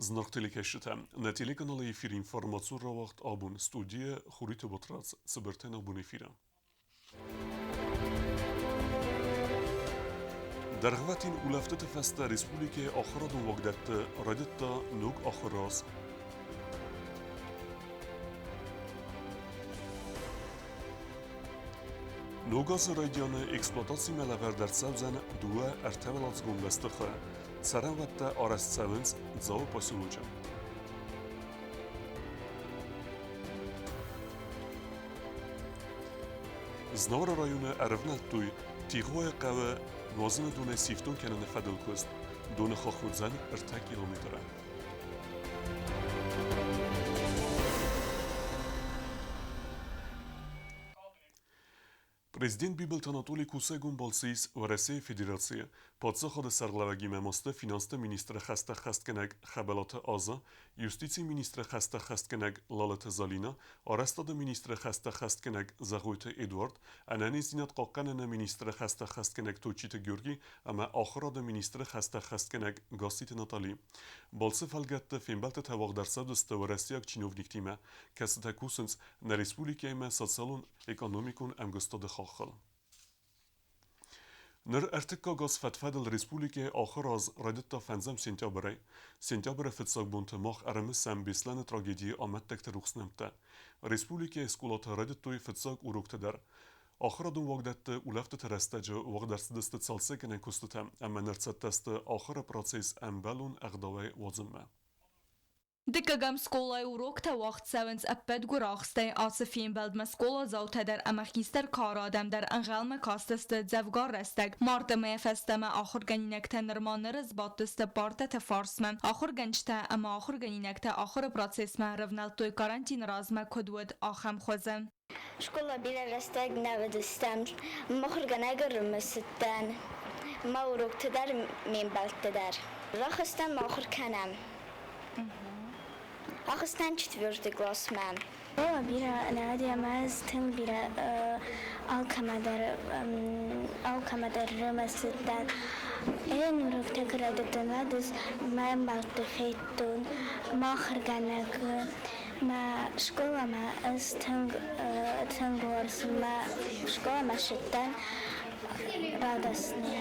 Зынаргъ телекӕсджытӕ, нӕ телеканалы эфир информацион рауагъд абон студийӕ Хуриты Батрадз цыбыртӕн абон эфиры. Дӕргъвӕтин улӕфтыты фӕстӕ республикӕйы ахуырадон уагдӕтты райдыдта ног ахуыры аз. Ног азы райдианы эксплуатацимӕ лӕвӕрд ӕрцӕудзӕн дыууӕ ӕртӕуӕладзыгон бӕстыхайы. Цӕрӕнуӕттӕ арӕзт цӕуынц Дзауы поселочы. Знауыры районы ӕрывнӕлдтой Тигъойы хъӕуы нуазыны донӕй сифтонг кӕныны фӕдыл куыст. Доны хох уыдзӕн 3 километры. Президент Бибылты Анатолий кусӕгон балцы ис Уӕрӕсейы Федерацийы паддзахады сӕргълӕууӕгимӕ масты финансты министры хӕстӕ ӕххӕстгӕнӕг Хӕбӕлаты Аза, юстицийы министры хӕстӕ ӕххӕстгӕнӕг Лалыты Залина, арӕзтады министры хӕстӕ ӕххӕстгӕнӕг Зӕгъойты Эдуард, ӕнӕниздзинад хъахъхъӕныны министры хӕстӕ ӕххӕстгӕнӕг Тотчиты Георги ӕмӕ ахуырады министры хӕстӕ ӕххӕстгӕнӕг Гасситы Натали. Балцы фӕлгӕтты фембӕлдтытӕ уагъд ӕрцӕудзысты уӕрӕсейаг чиновниктимӕ, кӕцытӕ кусынц нӕ республикӕимӕ социалон-экономикон ӕмгуыстады хаххыл. Ныр ӕртыккаг аз фӕд-фӕдыл республикӕйы ахуыр аз райдыдта фӕндзӕм сентябрӕй. Сентябры фыццаг бонты мах ӕрымысӕм Беслӕны трагедийы амӕттӕгты рухс нӕмттӕ. Республикӕйы скъолаты райдыдтой фыццаг уроктӕ дӕр. Ахуырадон уагдӕтты улӕфтыты рӕстӕджы уагъд ӕрцыдысты цалцӕггӕнӕн куыстытӕ ӕмӕ ныр цӕттӕ сты ахуыры процесс ӕмбӕлон ӕгъдауӕй уадзынмӕ. Дыккӕгӕм скъолайы уроктӕ уагъд цӕуынц ӕппӕт гуырахстӕй. Ацы фембӕлдмӕ скъоладзаутӕ дӕр ӕмӕ хистӕр кары адӕм дӕр ӕнхъӕлмӕ кастысты дзӕвгар рӕстӕг. Марты мӕйӕ фӕстӕмӕ ахуыргӕнинӕгтӕ нырма ныр сбадтысты партӕты фарсмӕ. Ахуыргӕнджытӕ ӕмӕ ахуыргӕнинӕгтӕ ахуыры процессмӕ ӕрӕвнӕлдтой карантины размӕ куыд уыд, ахӕм хуызы. Скъола бирӕ рӕстӕг нӕ уыдыстӕм. Мыхуыргӕнӕг ӕрымысыдтӕн мӕ урокты дӕр, ме мбӕлтты дӕр. Рахызтӕн махуыр кӕнӕм. Ахызтӕн четвертый классмӕ. Скъола бирӕ нӕ уыди ӕмӕ ӕз тынг бирӕ алкӕмӕдӕр алкӕмӕдӕр рымысыдтӕн. Ӕн уроктӕ куы райдыдтон, уӕд ӕз мӕ ӕмбӕлтты федтон махуыргӕнӕг Мӕ скъоламӕ ӕз тынг тынг уарзын. Мӕ скъоламӕ ссыдтӕн радостнӕй.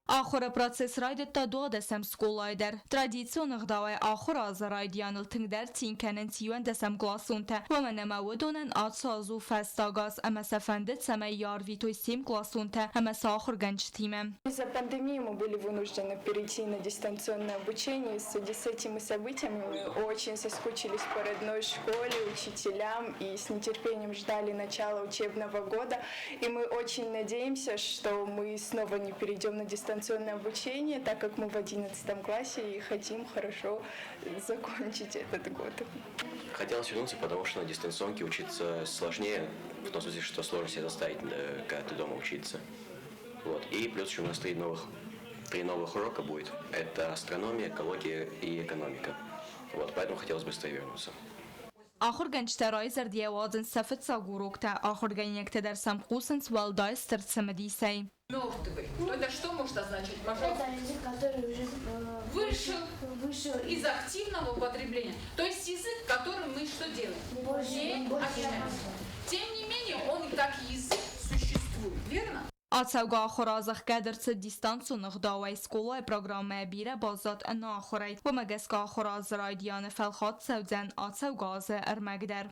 Ахуыры процесс райдыдта дуадӕсӕм скъолайы дӕр. Традицион ӕгъдауӕй ахуыр азы райдианыл тынгдӕр цин кӕнынц иуӕндӕсӕмкъласонтӕ, уымӕн ӕмӕ уыдонӕн ацы аз у фӕстаг аз ӕмӕ сӕ фӕнды, цӕмӕй йӕ арвитой се мкъласонтӕ ӕмӕ сӕ ахуыргӕнджытимӕ. Из-за пандемии мы были вынуждены перейти на дистанционное обучение. В связи с этими событиями мы очень соскучились по родной школе, учителям и с нетерпением ждали начала учебного года. И мы очень надеемся, что мы снова не перейдем на дистанционное обучение, так как мы в 11 классе и хотим хорошо закончить этот год. Хотелось вернуться, потому что на дистанционке учиться сложнее, в том смысле, что сложно себя заставить, когда ты дома учиться. Вот. И плюс еще у нас три новых урока будет. Это астрономия, экология и экономика. Вот, поэтому хотелось быстрее вернуться. Ахуыргӕнджытӕ райзӕрдийӕ уадзынц сӕ фыццаг уроктӕ, ахуыргӕнинӕгтӕ дӕр сӕм хъусынц уӕлдай стыр цымыдисӕй. Мертвый. Это что может означать, пожалуйста? Это язык, который уже вышел, вышел из активного употребления. То есть язык, которым мы что делаем? Больше Не больше общаемся. Тем не менее, он как язык существует, верно? Ацӕугӕ ахуыр аз ӕхгӕд ӕрцыд дистанцион ӕгъдауӕй скъолайы программӕйӕ бирӕ баззад ӕнӕахуырӕй. Уымӕ гӕсгӕ ахуыр азы райдианы фӕлхатт цӕудзӕн ацӕугӕ азы ӕрмӕг дӕр.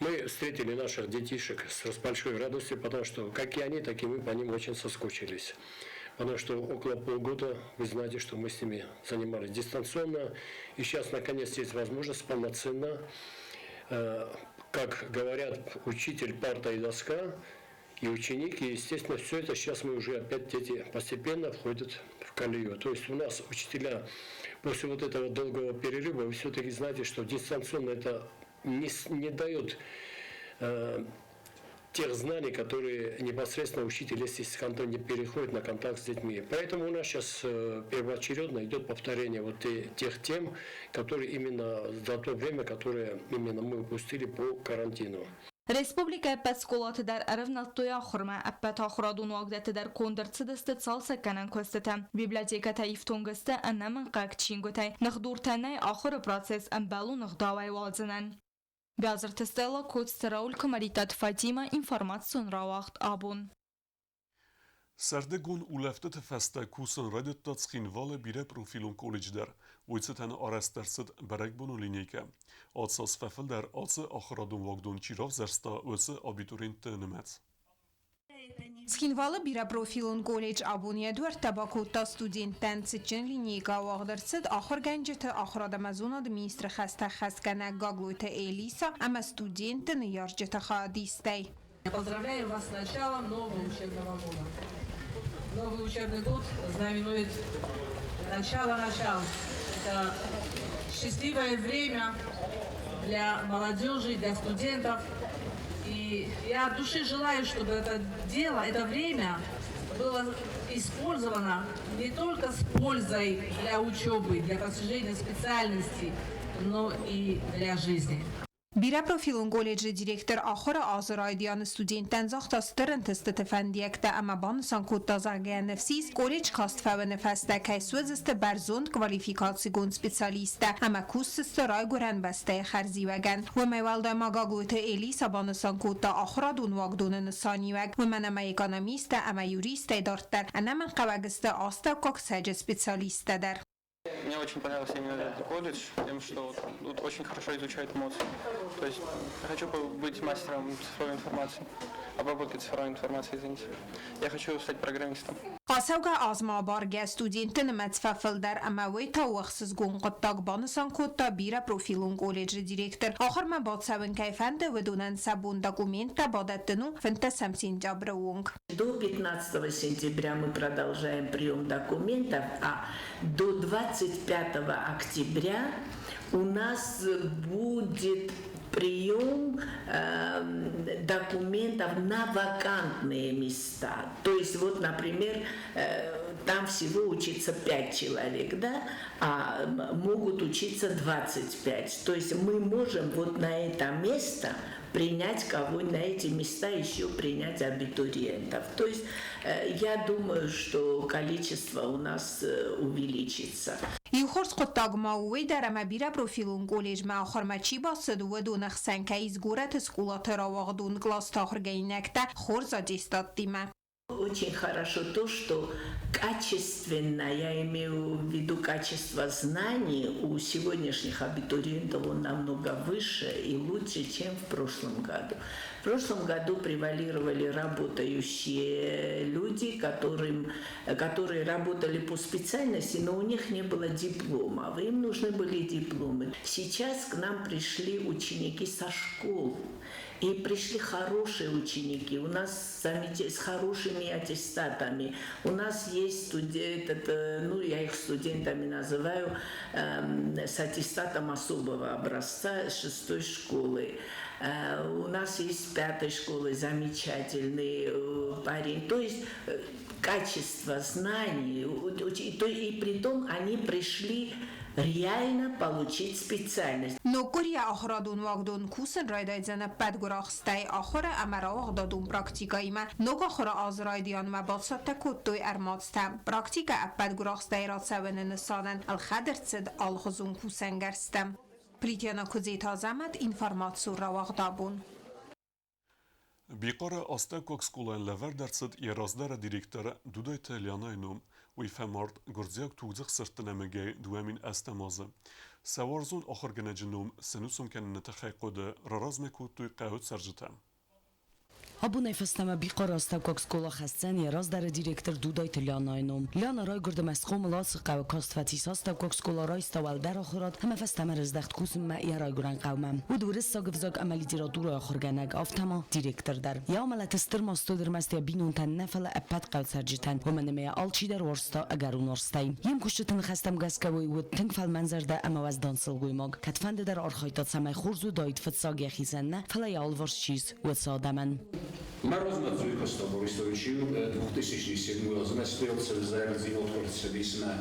Мы встретили наших детишек с большой радостью, потому что как и они, так и мы по ним очень соскучились. Потому что около полгода, вы знаете, что мы с ними занимались дистанционно. И сейчас, наконец, есть возможность полноценно, как говорят, учитель, парта и доска, и ученик, и, естественно, все это сейчас мы уже опять дети постепенно входят в колею. То есть у нас учителя после вот этого долгого перерыва, вы все-таки знаете, что дистанционно это не дает тех знаний, которые непосредственно учитель, если с не переходит на контакт с детьми. Поэтому у нас сейчас первоочередно идет повторение вот тех тем, которые именно за то время, которое именно мы упустили по карантину. Республикӕйы ӕппӕт скъолаты дӕр ӕрӕвнӕлдтой ахуырмӕ, ӕппӕт ахуырадон уагдӕтты дӕр конд ӕрцыдысты цалцӕггӕнӕн куыстытӕ. Библиотекӕтӕ ифтонг сты ӕнӕмӕнгхъӕуӕг чингуытӕй, ныхдуртӕ нӕй ахуыры процесс ӕмбӕлон ӕгъдауӕй уадзынӕн. Биазырты Стелла, Коцты Рауль, Куымӕридтаты Фатимӕ, информацион рауагъд абон. Сӕрдыгон улӕфтыты фӕстӕ кусын райдыдта Цхинвалы бирӕпрофилон колледж дӕр. Уый цытӕн арӕзт ӕрцыд бӕрӕгбонон линейкӕ. Ацас фӕфылдӕр ацы ахуырадон уагдон чи равзӕрста, уыцы абитуриентты нымӕц. Цхинвалы бирӕпрофилон колледж абон йӕ дуӕрттӕ бакодта студенттӕн. Цытджын линейкӕ уагъд ӕрцыд ахуыргӕнджыты, ахуырад ӕмӕ зонады министры хӕстӕ хӕсгӕнӕг Гаглойты Элиса ӕмӕ студентты ныййарджыты хайадистӕй. Поздравляю вас с началом нового учебного года. Новый учебный год знаменует начало начал. Это счастливое время для молодежи, для студентов. И я от души желаю, чтобы это дело, это время было использовано не только с пользой для учебы, для постижения специальности, но и для жизни. Бирӕпрофилон колледжы директор ахуыры азы райдианы студенттӕн загъта стыр ӕнтыстыты фӕндиӕгтӕ ӕмӕ банысан кодта, зӕгъгӕ, ныфс колледж каст фӕуыны фӕстӕ кӕй суыдзысты бӕрзонд квалификацигонд специалисттӕ ӕмӕ кусдзысты райгуырӕн бӕстӕйы хӕрзиуӕгӕн. Уымӕй уӕлдай ма Гаглойты Элиса банысан кодта ахуырадон уагдоны нысаниуӕг, уымӕн ӕмӕ экономисттӕ ӕмӕ юристтӕй дарддӕр ӕнӕмӕнгхъӕуӕг сты астӕуккаг цӕджы специалисттӕ дӕр. Мне очень понравился именно этот колледж, тем, что тут очень хорошо изучают эмоции. То есть хочу быть мастером цифровой информации, обработки цифровой информации, извините. Я хочу стать программистом. Ацӕугӕ аз ма абаргӕ студентты нымӕц фӕфылдӕр ӕмӕ уый та у ӕхсызгон хъуыддаг, банысан кодта бирӕпрофилон колледжы директор. Ахуырмӕ бацӕуын кӕй фӕнды, уыдонӕн сӕ бон документтӕ бадӕттын у 15 сентябры онг. До 15 сентября мы продолжаем прием документов, а до 25 октября у нас будет прием документов на вакантные места. То есть вот, например, там всего учится 5 человек, да, а могут учиться 25. То есть мы можем вот на это место принять кого на эти места еще принять абитуриентов. То есть я думаю, что количество у нас увеличится. Иу хорз хъуыддаг ма у уый дӕр, ӕмӕ бирӕпрофилон колледжмӕ ахуырмӕ чи бацыд, уыдоны хсӕн кӕй ис горӕты скъолаты рауагъдон къласты ахуыргӕнинӕгтӕ хорз аттестаттимӕ. Очень хорошо то, что качественно, я имею в виду качество знаний у сегодняшних абитуриентов, он намного выше и лучше, чем в прошлом году. В прошлом году превалировали работающие люди, которые работали по специальности, но у них не было дипломов, им нужны были дипломы. Сейчас к нам пришли ученики со школ, и пришли хорошие ученики, у нас с хорошими аттестатами. У нас есть студент, этот, ну, я их студентами называю, с аттестатом особого образца шестой школы. У нас есть пятой школы замечательный парень. То есть качество знаний, и при том они пришли реально получить специальность. Ноггуырйы ахуырадон уагдон кусын райдайдзӕн ӕппӕт гуырахстӕй ахуыры ӕмӕ рауагъдадон практикӕимӕ. Ног ахуыры азы райдианмӕ бацӕттӕ кодтой ӕрмадзтӕ. Практикӕ ӕппӕт гуырахстӕй рацӕуыны нысанӕн ӕлхӕд ӕрцыд алыхуызон кусӕнгӕрзтӕ. Плитяна Куыдзеты Азӕмӕт, информацион рауагъд абон. Бихъары астӕуккаг скъолайӕн лӕвӕрд ӕрцыд йӕ раздӕры директор Дудайты Лианайы ном. Уый фӕмард гуырдзиаг тугдзых сырдты нӕмыгӕй 2008 азы. Сӕ уарзон ахуыргӕнӕджы ном сӕнусон кӕныны тыххӕй хъуыды раразмӕ кодтой хъӕуы цӕрджытӕ. Абонӕй фӕстӕмӕ Бихъары астӕуккаг скъола хӕсдзӕн йӕ раздӕры директор Дудайты Лианайы ном. Лиана райгуырд ӕмӕ схъомыл ацы хъӕуы, каст фӕцис астӕуккаг скъола, райста уӕлдӕр ахуырад ӕмӕ фӕстӕмӕ рыздӕхт кусынмӕ йӕ райгуырӕн хъӕумӕ. Уыд уырыссаг ӕвзаг ӕмӕ литературӕйы ахуыргӕнӕг, афтӕ ма директор дӕр. Йӕ амӕлӕты стыр маст уыд ӕрмӕст йӕ бинонтӕн нӕ, фӕлӕ ӕппӕт хъӕуцӕрджытӕн, уымӕн ӕмӕ йӕ алчидӕр уарзта ӕгӕрон уарзтӕй. Йе мкусджыты ныхӕстӕм гӕсгӕ уый уыд тынг фӕлмӕнзӕрдӕ ӕмӕ уӕздан сылгоймаг. Кӕдфӕнды дӕр архайдта, цӕмӕй хорз уыдаид фыццаг йӕхицӕн нӕ, фӕлӕ йӕ алыварс чи ис, уыцы адӕмӕн. Мороз Мадзуйко Борисовичил 2007 азы Цӕдисмӕ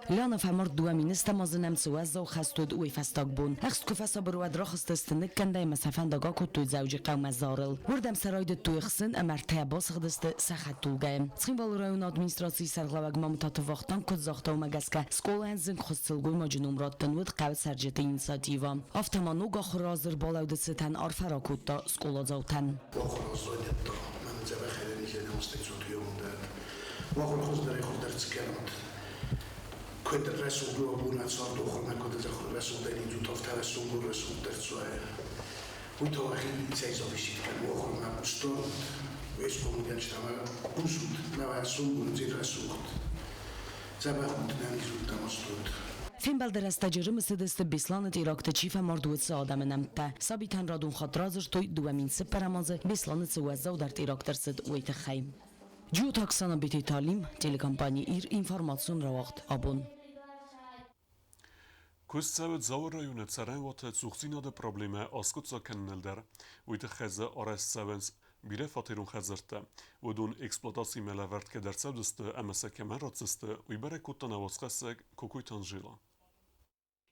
Лиана фӕмард 2 000 азы нӕм цы уӕззау хӕст уыд, уый фӕстаг бон. Ӕхст куы фӕсабыр, уӕд рахызтысты ныккӕндӕй ӕмӕ сӕ фӕндаг акодтой Дзӕуджыхъӕумӕ Зарыл. Уырдӕм сӕ райдыдтой ӕхсын ӕмӕ ӕртӕйӕ басыгъдысты сӕ хӕдтулгӕйы. Цхинвалы районы администрацийы сӕргълӕууӕг Мамытаты Вахтанг куыд загъта, уымӕ гӕсгӕ скъолайӕн зынгхуыст сылгоймаджы ном раттын уыд хъӕуы цӕрджыты инициативӕ. Афтӕ ма ног ахуыры азы ӕрбалӕуды цытӕн арфӕ ракодта скъоладзаутӕн. Фембӕлды рӕстӕджы рымысыдысты Беслӕны теракты чи фӕмард, уыцы адӕмы нӕмттӕ. Сабитӕн радон хатт радзырдтой, 2004 азы Беслӕны цы уӕззаудӕр теракт ӕрцыд, уый тыххӕй. Джиоты Оксана, Бететы Алим, телекомпани Ир, информацион рауагъд Абон. Куыст цӕуы Дзауы районы цӕрӕнуаты цухдзинады проблемӕ аскъуыддзаг кӕныныл дӕр. Уый тыххӕй дзы арӕзт цӕуынц бирӕфатерон хӕдзӕрттӕ. Уыдон эксплуатацимӕ лӕвӕрд кӕд ӕрцӕудзысты ӕмӕ сӕ кӕмӕн ратдзысты, уый бӕрӕг кодта нӕ уацхӕссӕг Кокойты Анжела.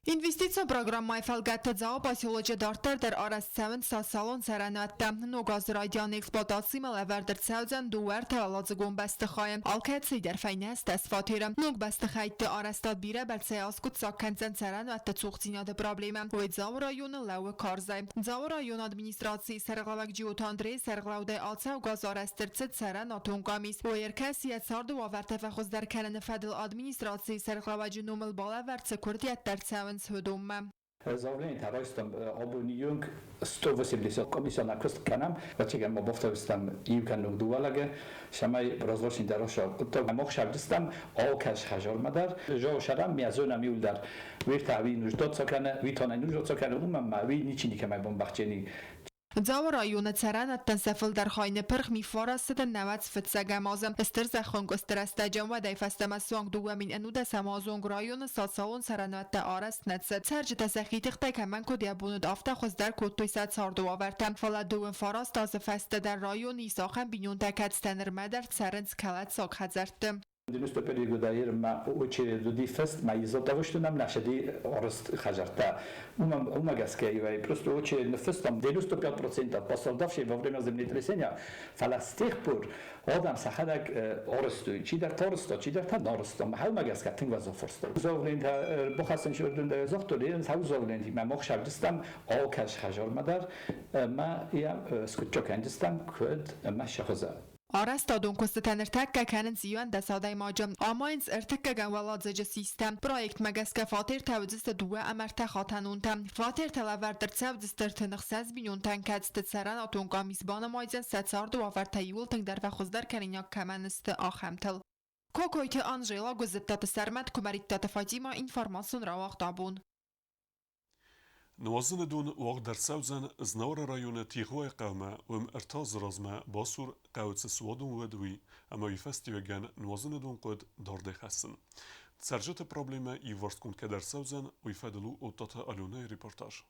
Инвестицион программӕйы фӕлгӕтты Дзауы поселочы дарддӕр дӕр арӕзт цӕуынц социалон цӕрӕнуӕттӕ. Ног азы райдианы эксплуатацимӕ лӕвӕрд ӕрцӕудзӕн дыууӕ ӕртӕуӕладзыгон бӕстыхайы, алкӕцыйы дӕр фӕйнӕ 18 фатеры. Ног бӕстыхӕйтты арӕзтад бирӕбӕрцӕй аскъуыддзаг кӕндзӕн цӕрӕнуӕтты цухдзинады проблемӕ. Уый Дзауы районы лӕууы карзӕй. Дзауы районы администрацийы сӕргълӕууӕг Джиоты Андрейы сӕргълӕудӕй ацӕугӕ аз арӕзт ӕрцыд цӕрӕнуатон къамис. Уый ӕркӕсы йӕ царды уавӕртӕ фӕхуыздӕр кӕныны фӕдыл администрацийы сӕргълӕууӕджы номыл балӕвӕрд цы куырдиӕттӕ ӕрцӕуынц, уыдонмӕ. Заявление райстам абоны онг 180 комиссионер куыст кӕнӕм. Вӕццӕгӕн ма бафтауыстам иу кӕнӕ дыууӕ лӕгы, цӕмӕй разласин дӕр хъуыддаг. Мах сӕвдыстам алкӕцы хӕдзармӕ дӕр. Зоосӕрӕм ми зонӕм иуылдӕр. Уый та уый нуждаться кӕны, уый та нӕ нуждаться кӕны, уымӕн ма уый ничи никӕмӕй бамбӕхсдзӕни. Дзауы районы цӕрӕнӕттӕн сӕ фылдӕр хай ныпырх миффарасты 91-ӕм азы стыр зӕххон куысты рӕстӕджы. Уӕдӕй фӕстӕмӕ суанг 2011 азы онг районы социалон цӕрӕнуӕттӕ арӕзт нӕ цыд. Цӕрджытӕ сӕхи тыхтӕй кӕмӕн куыд йӕ бон уыд, афтӕ хуыздӕр кодтой сӕ царды уавӕртӕ. Фӕлӕ 29 азы фӕстӕ дӕр районы ис ахӕм бинонтӕ, кӕцытӕ нырмӕ дӕр цӕрынц кӕлӕддзаг хӕдзӕртты. 95 года ма очереди фест ма изотавыштунам нашади орест хажарта. Ума гӕсгӕ ивай просто очередь фестом 95% пострадавшие во время землетрясения, фӕлӕ с тех пор адӕм сӕхӕдӕг арӕзтой, чидӕр тарызта, чидӕр та нарызта. Мӕ гӕсгӕ тынг уӕззау фарста. Заявление бахӕссын загътой, заявление мӕ мах сӕвдыстам алкӕцы хӕдзармӕ дӕр, ма йӕ скъуыддзаг кӕндзыстӕм, куыд ӕмӕ сӕхуызӕн. Арӕзтадон куыстытӕ ныртӕккӕ кӕнынц 11 адӕймаджы. Амайынц ӕртыккӕгӕм уӕладзыджы систӕ. Проектмӕ гӕсгӕ фатертӕ уыдзысты дыууӕ ӕмӕ ӕртӕ хатӕнонтӕ. Фатертӕ лӕвӕрд ӕрцӕудзысты 36 бинонтӕн, кӕцыты цӕрӕнуатон къамис банымайдзӕн сӕ царды уавӕртӕ иууыл тынгдӕр фӕхуыздӕр кӕнинаг кӕмӕн сты, ахӕмтыл. Кокойты Анжела, Гуыззыттаты Сӕрмӕт, Куымӕридтаты Фатимӕ, информацион рауагъд Абон. Нуазыны дон уагъд ӕрцӕудзӕн Знауыры районы Тигъуайы хъӕумӕ, уым 3 азы размӕ басур хъӕуы цы суадон уыд, уый, ӕмӕ уый фӕстиуӕгӕн нуазыны дон хъуыд дардӕй хӕссын. Цӕрджыты проблемӕ иуварсгонд кӕд ӕрцӕудзӕн, уый фӕдыл у Оттаты Аленӕйы репортаж.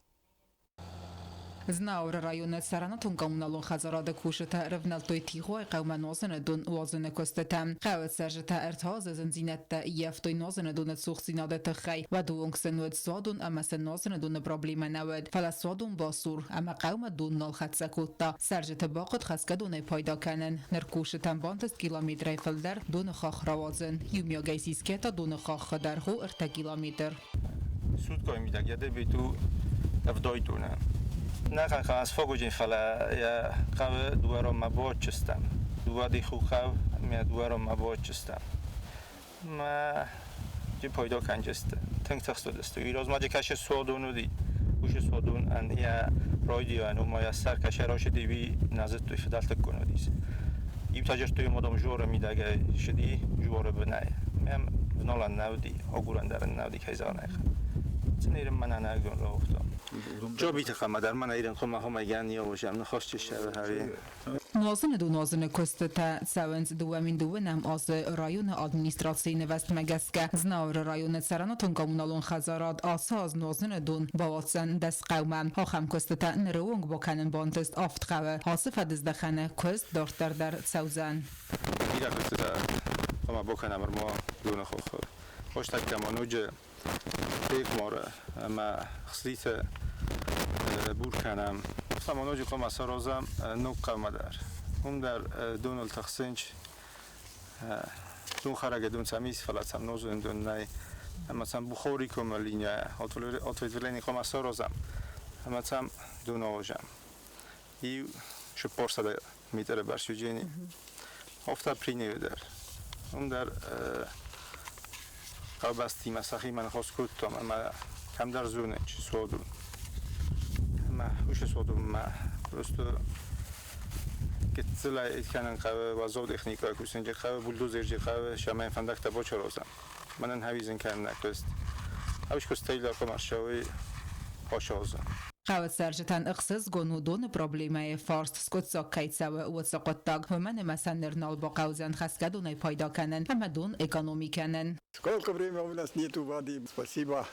Знауыры районы цӕрӕнуатон коммуналон хӕдзарады кусджытӕ ӕрӕвнӕлдтой Тигъуайы хъӕумӕ нуазыны дон уадзыны куыстытӕм. Хъӕуы цӕрджытӕ 3 азы зындзинӕдтӕ ӕййӕфтой нуазыны доны цухдзинады тыххӕй. Уӕды онг сын уыд суадон ӕмӕ сын нуазыны доны проблемӕ нӕ уыд. Фӕлӕ суадон басур ӕмӕ хъӕумӕ дон нал хӕццӕ кодта. Цӕрджыты бахъуыд хӕсгӕ донӕй пайда кӕнын. Ныр кусджытӕн бантыст километрӕй фылдӕр доны хахх рауадзын. Иумиагӕй сисгӕ та доны хаххы дӕргъ у 3 километр. Суткӕйы мидӕг йӕ дебет у 70 тоннӕ. Нӕ хъӕз фӕгуджын, фӕлӕ йӕ хъӕуы дыууӕ ронмӕ баотчыстӕм. Дыууӕ дихы хъӕу ӕмӕ дыууӕ ронмӕ баотчыстӕм. Мӕ джи пайда кӕнджысты. Тынг тыхст уыдысты. Уый размӕ джи кӕсы суадон уыди. Ушы суадон йӕ райдиан, ома йӕ сӕр кӕсӕ райсыди, уый нӕ зыдтой фыдӕлтыккон уыдис. Иу та зӕрдтой мадам жоры мидӕгӕй сыди жоры бынӕй. Мӕм вналӕн нӕ уыди, агурӕн дӕр ын нӕ уыди, кӕй зӕгъын ӕй хъӕуы. Цынерын мӕнӕ нӕ гон рауыгътам. Джобиты хъӕмӕ дӕр мӕнӕ ирын хъуымӕ хъуымӕ гӕн ныхас чысӕвы хӕри. Нуазыны донуадзыны куыстытӕ цӕуынц 2002-ӕм азы районы администрацийы нывӕзтмӕ гӕсгӕ. Знауыры районы цӕрӕнуатон-коммуналон хӕдзарад ацы аз нуазыны дон бауадздзӕн 10 хъӕумӕ. Ахӕм куыстытӕ ныры онг бакӕнын бантыст авд хъӕуы. Ацы фӕдыздӕхӕны куыст дарддӕр дӕр цӕудзӕн. Бирӕ куыстытӕ хъуамӕ бакӕнӕм ӕрмӕ доны хохы. Фӕстагмӕ ма ноджы Текморы ӕмӕ Хслиты бур кӕнӕм. Ма ноджы хъуамӕ саразӕм ног хъӕумӕ дӕр. Уым дӕр доныл тыхсынч, донхӕрӕгӕй дон сӕм ис, фӕлӕ сӕм нозын дон нӕй. Ӕмӕ сӕм Бухори комы линия ответвление хъуамӕ саразӕм ӕмӕ сӕм дон ауазӕм. Иу 400 метры бӕрц уыджени. Афтӕ Приневы дӕр. Уым дӕр хъӕубӕстимӕ сӕхимӕ ныхас кодтам ӕмӕ кӕмдӕр зонынч суадон. Ӕмӕ уыцы суадонмӕ просто гыццылӕй кӕнын хъӕуы уӕззау техникӕ кусынджы хъӕуы, бульдозерджы хъӕуы, сӕмӕ фӕндӕгтӕ бачаразӕм. Мӕнӕн хӕвизын кӕнын нӕ куыст. Ӕвыс куыстӕй лӕппу ма ссӕуы. Хъӕуы цӕрджытӕн ӕхсызгон у доны проблемӕйы фарст скъуыддзаг кӕй цӕуы, уыцы хъуыддаг. Уымӕн ӕмӕ сӕ ныр нал бахъӕудзӕн хӕсгӕ донӕй пайда кӕнын ӕмӕ дон экономи кӕнын. Сколько время у нас нету воды. Спасибо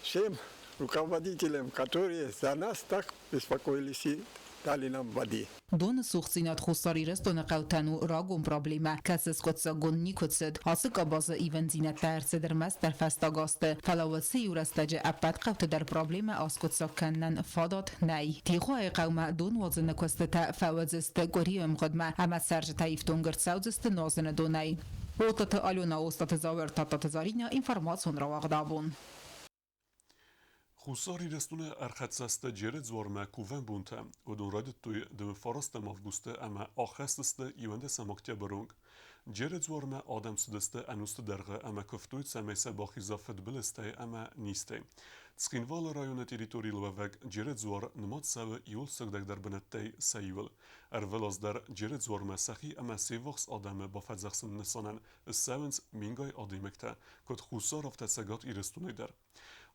всем руководителям, которые за нас так беспокоились и дали нам воды. Доны цухдзинад Хуссар Ирыстоны хъӕутӕн у рагон проблемӕ, кӕцы скъуыддзаггонд никуы цыд. Ацы къабазы ивындзинӕдтӕ ӕрцыд ӕрмӕстдӕр фӕстаг азты. Фӕлӕ уыцы иу рӕстӕджы ӕппӕт хъӕуты дӕр проблемӕ аскъуыддзаг кӕнынӕн фадат нӕй. Тихоайы хъӕумӕ дон уадзыны куыстытӕ фӕуыдзысты къуырийы ӕмгъуыдмӕ ӕмӕ цӕрджытӕ ифтонг ӕрцӕудзысты нуазыны донӕй. Остаты Алена, Остаты Зауыр, Тадтаты Заринӕ, информацион рауагъд «Абон». Хуссар Ирыстоны ӕрхӕццӕ сты Джеры дзуармӕ кувӕн бонтӕ. Уыдон райдыдтой 29 августы ӕмӕ аххӕссысты 11 октябры онг. Джеры дзуармӕ адӕм цыдысты ӕнусты дӕргъы ӕмӕ куывтой, цӕмӕй сӕ бахиза фыдбылызтӕй ӕмӕ низтӕй. Цхинвалы районы территорийыл уӕвӕг Джеры дзуар нымад цӕуы иууыл сыгъдӕгдӕр бынӕттӕй сӕ иуыл. Ӕрвылаз дӕр Джеры дзуармӕ сӕхи ӕмӕ се ввахс адӕмы бафӕдзӕхсыны нысанӕн ссӕуынц мингай адӕймӕгтӕ, куыд Хуссар, афтӕ Цӕгат Ирыстонӕй дӕр.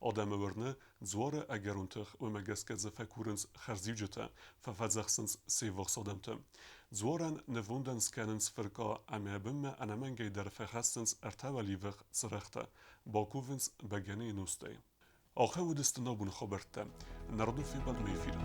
Адӕмы уырны, дзуары ӕгӕрон тых, уымӕ гӕсгӕ дзы фӕкурынц хӕрзиуджытӕ, фӕфӕдзӕхсынц се ввахс адӕмты. Дзуарӕн нывондӕн скӕнынц фыркъа ӕмӕ бынмӕ ӕнӕмӕнгӕй дӕр фӕхӕссынц ӕртӕ уӕливых цырӕгътӕ, бакувынц бӕгӕныйы нозтӕй. Ахӕм уыдысты нӕ абоны хабӕрттӕ. Народон фембӕлдмӕ эфиры.